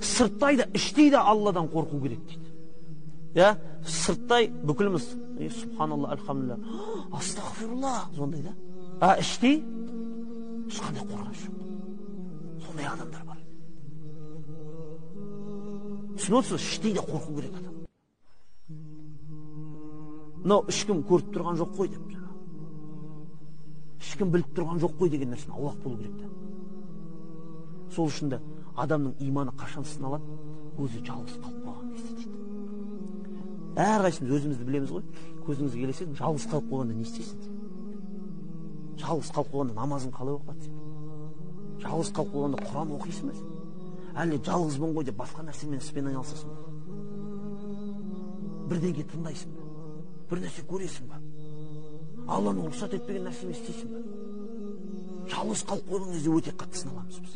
Сырттай да іштей де Алладан қорқу керек дейді. Иә, сырттай бүкіліміз субханалла, альхамдулилля, астағфирулла сондай да. А іштей ешқандай қорқыныш жоқ. Сондай адамдар бар. Түсініп отырсыз, іштей де қорқу керек адам. Мынау ешкім көріп тұрған жоқ қой деп, ешкім біліп тұрған жоқ қой деген нәрсені аулақ болу керек та. Сол үшін де адамның иманы қашан сыналады? Өзі жалғыз қалып қалған кезде дейді. Әрқайсымыз өзімізді білеміз ғой. Көзіңізге елестетіңіз, жалғыз қалып қойғанда не істейсің сен? Жалғыз қалып қойғанда намазың қалай оқылады сен? Жалғыз қалып қойғанда Құран оқисың ба сен? Әлде жалғызбын ғой деп басқа нәрсемен іспен айналысасың ба? Бірдеңе тыңдайсың ба? Бір нәрсе көресің ба? Алланың рұқсат етпеген нәрсені істейсің ба? Жалғыз қалып қойған кезде өте қатты сыналамыз біз.